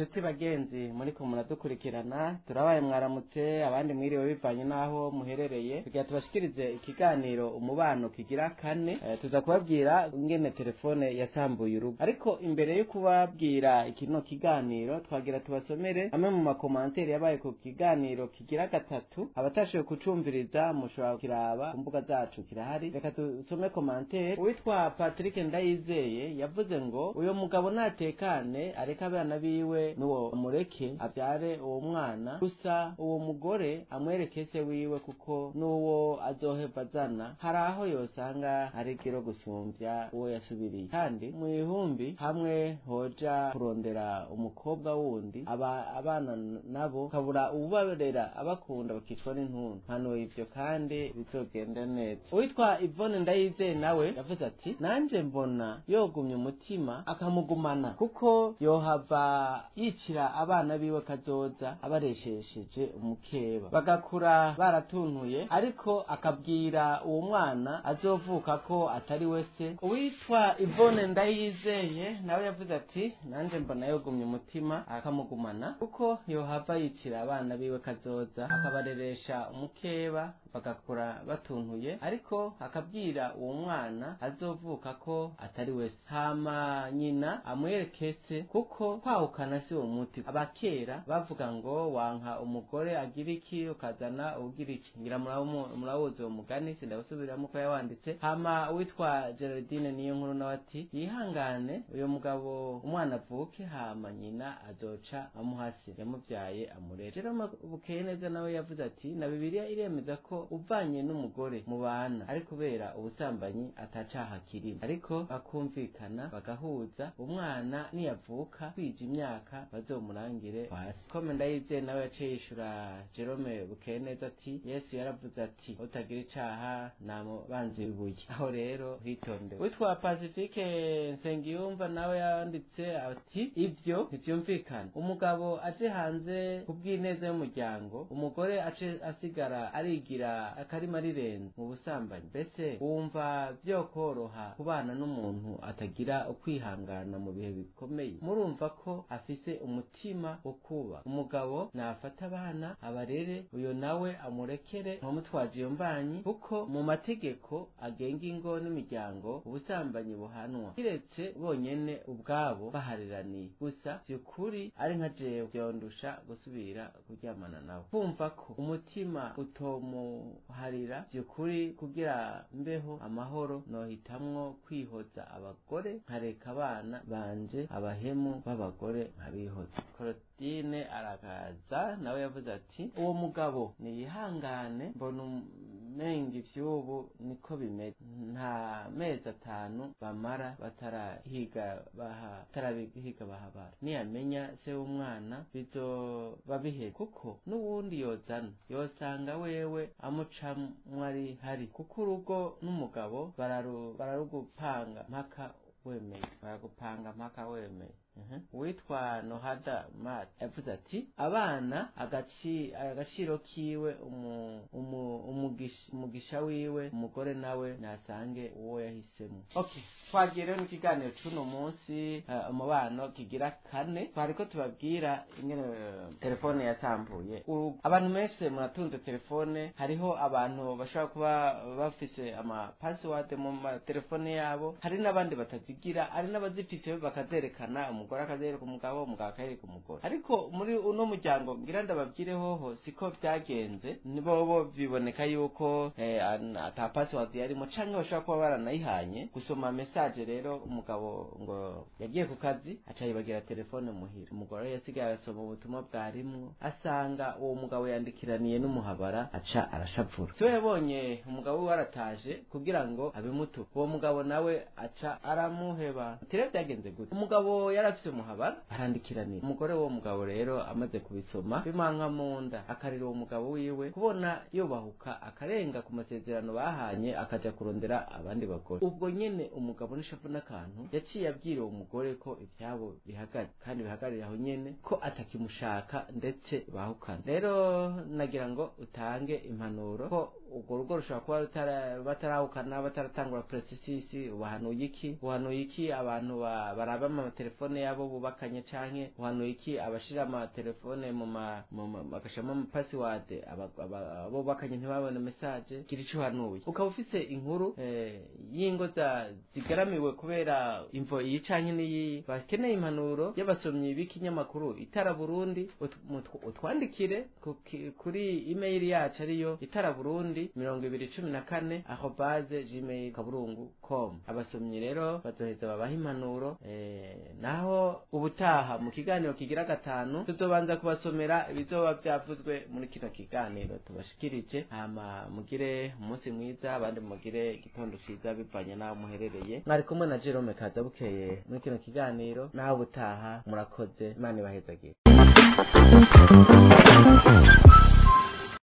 Nshuti bagenzi muriko muradukurikirana, turabaye mwaramutse, abandi mwiriwe bivanye n'aho muherereye. Tugira tubashikirize ikiganiro Umubano kigira kane. Tuza kubabwira ingene telefone yasambuye urugo, ariko imbere yo kubabwira ikino kiganiro twagira tubasomere amwe mu makomanteri yabaye ku kiganiro kigira gatatu. Abatashoboye kucumviriza mushobora kukiraba ku mbuga zacu, kirahari. Reka tusome komanteri. Uwitwa Patrick Ndayizeye yavuze ngo uyo mugabo natekane, areke abana biwe n'uwo mureke abyare uwo mwana, gusa uwo mugore amwereke se wiwe, kuko n'uwo azoheva azana hari aho yosanga arigiro gusumvya uwo yasubiriye. Kandi mu ihumbi hamwe hoja kurondera umukobwa wundi, aba abana nabo kabura ubarera abakunda, bakicwa n'intuntu. Mpanuye ivyo kandi bizogenda neza. Uwitwa Yvonne Ndayizeye nawe yavuze ati nanje mbona yogumya umutima akamugumana, kuko yohava yicira abana biwe kazoza abareshesheje umukeba, bagakura baratuntuye, ariko akabwira uwo mwana azovuka ko atari we se. Uwitwa Yvonne Ndayizeye nawe yavuze ati nanje mbona yogumya umutima akamugumana, kuko yohava yicira abana biwe kazoza akabareresha umukeba, bagakura batuntuye, ariko akabwira uwo mwana azovuka ko atari we se, hama nyina amwereke se, kuko kwahukana si uwo muti. Abakera bavuga ngo wanka umugore agira iki ukazana ugira iki. Ngira murawuzi uwo mugani, sindawusubiramo ko yawanditse. Hama uwitwa Geraldine niyo nkuru nawe ati yihangane uyo mugabo, umwana avuke, hama nyina azoca amuhase yamuvyaye amurere. Jerome Bukeneza nawe yavuze ati na Bibiliya iremeza ko uvanye n'umugore mubana ari kubera ubusambanyi atacaha kirimo, ariko bakumvikana bagahuza, umwana niyavuka kwija imyaka bazomurangire kwasi. Kome Ndayizeye nawe yaciye yishura Jerome Bukeneza ati Yesu yaravuze ati utagira icaha namubanza ibuye, aho rero hitonde. Witwa Pacifique Nsengiyumva nawe yanditse ati ivyo ntivyumvikana, umugabo aje hanze kubw'ineza y'umuryango, umugore ace asigara arigira akarima rirenze mu busambanyi. Mbese wumva vyokoroha kubana n'umuntu atagira ukwihangana mu bihe bikomeye? Murumva ko afise umutima wo kuba umugabo, nafata abana abarere, uyo nawe amurekere ntumutwaje iyo mbanyi, kuko mu mategeko agenga ingo n'imiryango ubusambanyi buhanwa kiretse bonyene ubwabo bahariraniye. Gusa vyukuri ari nka jewe vyondusha gusubira kuryamana nawe, kumva ko umutima utomuharira vyukuri. Kugira mbeho amahoro nohitamwo kwihoza abagore, nkareka abana banje abahemu b'abagore nkabihoza. Claudine arakaza nawe yavuze ati uwo mugabo niyihangane, mbona umenga ivy'ubu niko bimeze, nta mezi 5 bamara batarahiga batarabihiga bahabara. Niyamenya se w'umwana bizoba biheze, kuko n'uwundi yozana yosanga wewe amucamwo ari hari, kuko urugo n'umugabo bararugupanga mpaka wemeye, baragupanga mpaka wemeye. Uwitwa Nohada Mat yavuze ati abana agaciro kiwe, umugisha wiwe, umugore nawe nasange uwo yahisemo. Okay, twagiye rero n'ikiganiro c'uno munsi, Umubano kigira kane. Twariko tubabwira ingene telefone yasambuye urugo. Abantu benshi muratunze telefone, hariho abantu bashobora kuba bafise ama password mu matelefone yabo, hari n'abandi batazigira, hari n'abazifise bakazerekana, umugore akazereka umugabo, umugabo akayereka umugore. Ariko muri uno muryango ngira ndababwire hoho siko vyagenze, nibobo biboneka yuko ata password yarimo, canke bashobora kuba baranayihanye gusoma message. Rero umugabo ngo yagiye ku kazi aca yibagira telefone muhira, umugore yasigaye arasoma ubutumwa bwarimwo, asanga uwo mugabo yandikiraniye n'umuhabara, aca arashavura. So yabonye umugabo we arataje kugira ngo abimutuke, uwo mugabo nawe aca aramuheba. Tire byagenze gute? Umugabo yarafise umuhabara barandikiranira umugore. W'uwo mugabo rero amaze kubisoma bimanka mu nda, akarira uwo mugabo wiwe kubona yubahuka akarenga ku masezerano bahanye, akaja kurondera abandi bagore. Ubwo nyene umugabo n'ishavu n'akantu yaciye abwira uwo mugore ko ivyabo bihagaze kandi bihagarariye aho nyene, ko atakimushaka ndetse bahukana. Rero nagira ngo utange impanuro ko Urwo rugo rushobora kuba batarahukana, bataratangura processus. Ubahanuye iki? Uhanuye iki abantu baraba amatelefone yabo bubakanye, canke uhanuye iki abashira amatelefone mu ma bagashiramo ama password, abo bubakanye ntibabone message? Gira ico uhanuye. Ukaba ufise inkuru y'ingo zigaramiwe kubera imvo iyi canke n'iyi, bakeneye impanuro y'abasomyi b'ikinyamakuru Itara Burundi, utwandikire kuri email yacu ariyo itaraburundi2014@gmail.com. Abasomyi rero bazoheza babaha impanuro. Naho ubutaha mu kiganiro kigira gatanu tuzobanza kubasomera ibizoba vyavuzwe muri kino kiganiro tubashikirije. Hama mugire umunsi mwiza, abandi mugire igitondo ciza bivanye n'aho muherereye. Mwari kumwe na Jerome Kazabukeye muri kino kiganiro. Naho ubutaha, murakoze, Imana ibahezagire.